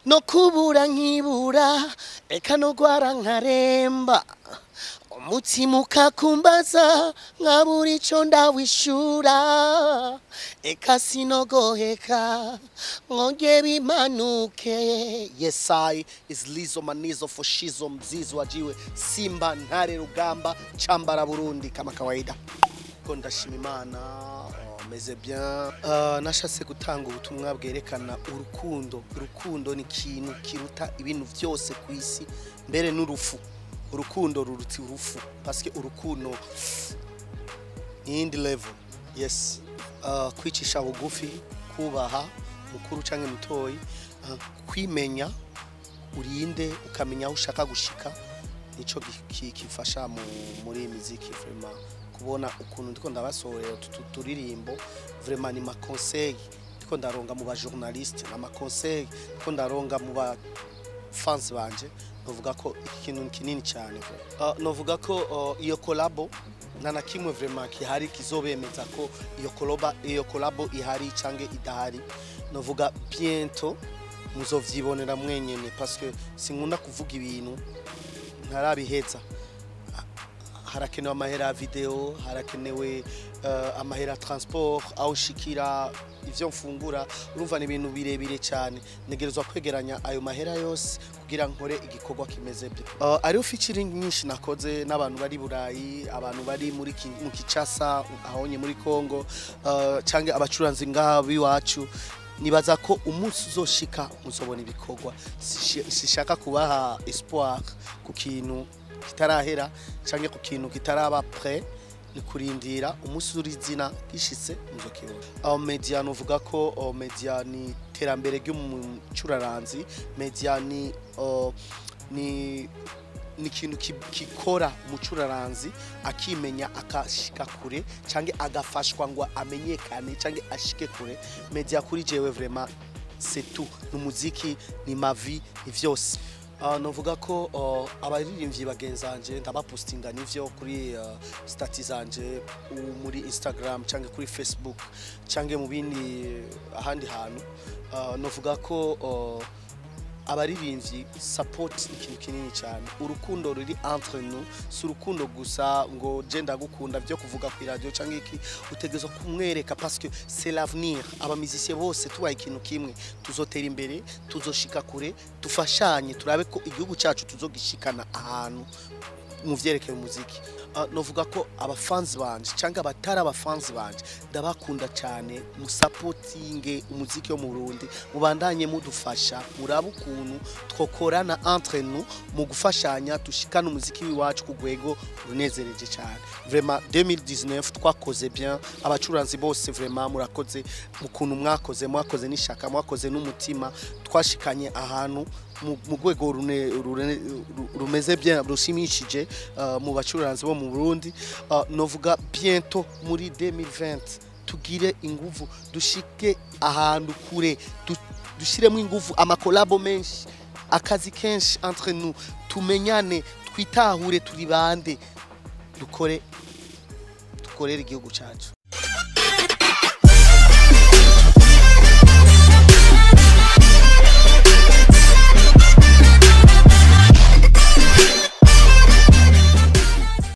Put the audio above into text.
No kubura nkibura, eka no gwara nkaremba, umutima ukakumbaza nkabura ico ndawishura, eka sinogoheka mwonge bimanuke. Yes, I is Lizo Manizo Foshizo Mzizo wajiwe Simba Ntare Rugamba Chambara Burundi kama kawaida. Ko ndashima Imana, oh, meze bien. Nashatse gutanga ubutumwa bwerekana urukundo. Urukundo ni ikintu kiruta ibintu vyose ku isi, mbere n'urufu. Urukundo ruruta urufu parce que urukundo ni iyindi level. Yes, kwicisha bugufi, kubaha mukuru canke mutoyi, kwimenya urinde, ukamenya aho ushaka gushika, nico kifasha muri iyi miziki. Vraiment, kubona ukuntu ndiko ndabasohorera utu turirimbo, vraiment ni ma conseil ndiko ndaronga mu ba journaliste, na ma conseil ndiko ndaronga mu ba fans banje. Novuga ko iki kintu ni kinini cyane. Novuga ko iyo collabo nta na kimwe vraiment kihari kizobemeza ko iyo collabo ihari canke idahari. Novuga bientôt muzovyibonera mwenyene, parce que sinkunda kuvuga ibintu ntarabiheza. Harakenewe amahera ya video, harakenewe amahera ya transport, aho nshikira, ivyo mfungura. Urumva ni ibintu birebire cyane. Ntegerezwa kwegeranya ayo mahera yose kugira nkore igikorwa kimeze byo. Ariho featuring nyinshi nakoze n'abantu bari Burayi, abantu bari mu Kinshasa, ahonye muri Congo, canke abacuranzi ngaha b'iwacu. Nibaza ko umunsi uzoshika muzobona ibikorwa. Sishaka kubaha espoir ku kintu kitarahera canke ku kintu kitaraba prêt. Ni kurindira umunsi uri izina gishitse muzokibona. Aho media, novuga ko media ni iterambere ry'umucuraranzi. Media ni ikintu kikora umucuraranzi akimenya, akashika kure canke agafashwa ngo amenyekane canke ashike kure. Media kuri jewe vraiment c'est tout, ni umuziki, ni ma vie, ni vyose. Novuga ko abaririmbyi bagenzanje ndabapostinga nivyo kuri statut zanje muri Instagram canke kuri Facebook canke mu bindi ahandi hantu. Novuga ko abaririmbyi support ni ikintu kinini cyane. Urukundo ruri entre nous si urukundo gusa ngo je ndagukunda byo kuvuga ku radio canke iki. Utegerezwa kumwereka parce que c'est l'avenir. Aba musiciens bose tubaye ikintu kimwe, tuzotera imbere, tuzoshika kure. Dufashanye, turabe ko igihugu cyacu tuzogishikana ahantu mu vyerekeye umuziki. Novuga ko abafans banje cyangwa abatari abafans banje, ndabakunda cyane. Musapotinge umuziki wo mu Burundi, mubandanye mudufasha, murabe ukuntu twokorana entre nous mu gufashanya, dushikane umuziki w'iwacu ku rwego runezereje cyane. Vraiment, 2019 twakoze bien. Abacuranzi bose, vraiment murakoze mu kuntu mwakoze, mwakoze n'ishaka, mwakoze n'umutima. Twashikanye ahantu mu rwego rumeze bien, rushimishije mu bacuranzi bo mu Burundi. Novuga bientôt muri 2020 tugire inguvu, dushike ahantu kure, dushiremo inguvu, ama collabo menshi, akazi kenshi entre nous, tumenyane, twitahure turi bande, dukore, dukorere igihugu cyacu.